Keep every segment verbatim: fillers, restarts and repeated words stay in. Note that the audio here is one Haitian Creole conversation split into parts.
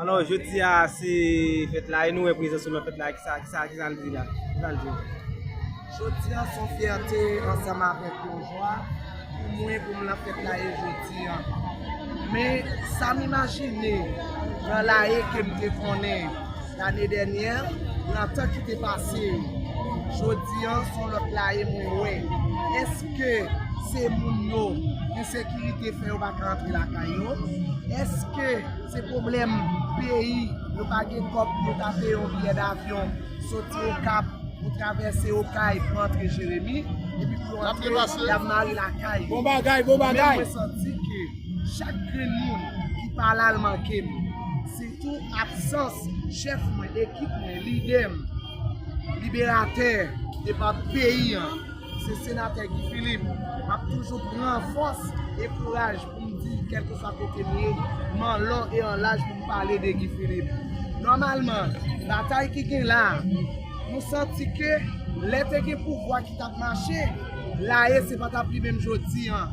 Alò, jodi a se fèt la, e nou wè prezans ou nan fèt la, kisa, kisa, kisa l di la? Kisa l di? Jodi a se yon fyète ansanm avèk yon jwa pou mwen, pou m nan fèt la e jodi a. Men sa m imajine nan lane ke m te konnen lane dènyè, nan tan ki te pase, jodi a se yon lòt lane mwen wè. Èske se moun yo, ensekirite fè yo pa ka antre lakay yo? Èske se pwoblèm peyi, yo pa gen kòb pou yo ta peye yon biyè davyon soti Okap pou travèse Okay pou antre Jeremi, epi pou yo antre Dam Mari lakay yo? Bon bagay, bon bagay. Men mwen santi ke chak grenn moun ki pa la l manke m. Sitou absans chèf mwen, ekip mwen, lidè m, liberatè de pa peyi an, se senatè Guy Philippe. M ap toujou pran fòs e kouraj pou m di, kèlkeswa kote m ye, m an lon e an laj pou m pale de Guy Philippe. Nòmalman, batay ki gen la, nou santi ke lè te gen pouvwa ki t ap mache, lane se pa t ap li menm jodi a.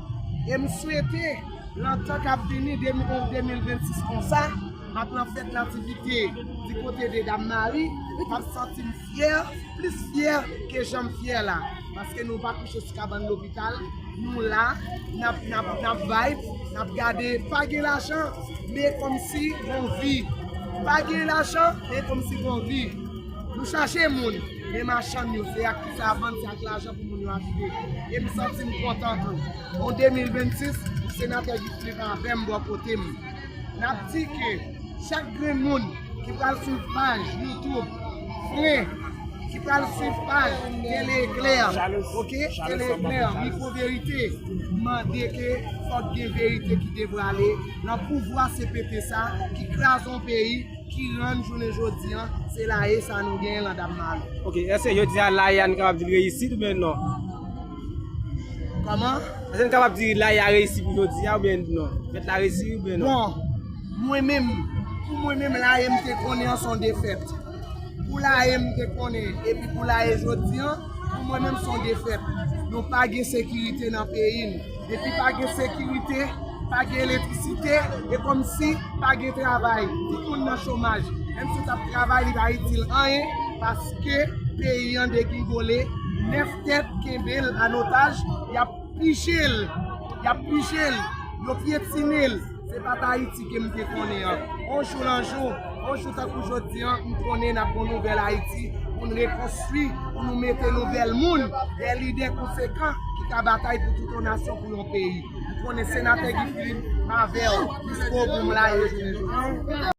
E m swete, nan tan k ap vini, de mil, de mil vennsis konsa, m ap nan fèt Nativite di kote de Dam Mari, m ap santi m fyè, plis fyè ke jan m fyè la. Paske nou pa kouche sou kabann lopital, nou la, n ap, n ap, n ap vibe, n ap gade, pa gen lajan, men kòmsi gon vi. Pa gen lajan, men kòmsi gon vi. Nou chache moun, men machann yo, se ak kisa vann, se ak lajan pou moun yo achte. E m santi m kontan tou. An de mil vennsis, senatè Guy Philippe avè m bò kote m. N ap di ke chak grenn moun ki pral swiv paj YouTube Fren, ki pral swiv paj Tele Eklè, ok, Tele Eklè, Mikwo Verite, mande ke fòk gen verite ki devwale nan pouvwa C P T sa ki kraze yon peyi, ki rann jounen jodi a, se lane sa nou genyen la Dam Mari. Ok, èske jodi a lane a nou kapab di l reyisit oubyen non? Kòman? Èske nou kapab di lane a reyisi pou jodi a oubyen non? Fèt la reyisi oubyen non? Bon, mwen menm, pou mwen menm, lane m te konnen an se yon defèt. Pou lane m te konnen, epi pou lane jodi a, pou mwen menm se yon defèt. Nou pa gen sekirite nan peyi n. Depi pa gen sekirite, pa gen elektrisite, e kòmsi pa gen travay. Tout moun nan chomaj. Menm si w t ap travay, li pa itil anyen, paske peyi an degingole. Nèf tèt kenbe l an otaj, y ap pije l, y ap pije l, yo pyetine l. Se pa t Ayiti ke m te konnen an. On jou nan jou, on jou tankou jodi a, m konnen n ap gon nouvèl Ayiti pou n rekonstwi, pou nou mete nouvèl moun, de lidè konsekan ki ka batay pou tout yon nasyon, pou yon peyi. M konnen senatè Guy Philippe, m avè w, jiskobou m la ye jounen jodi a.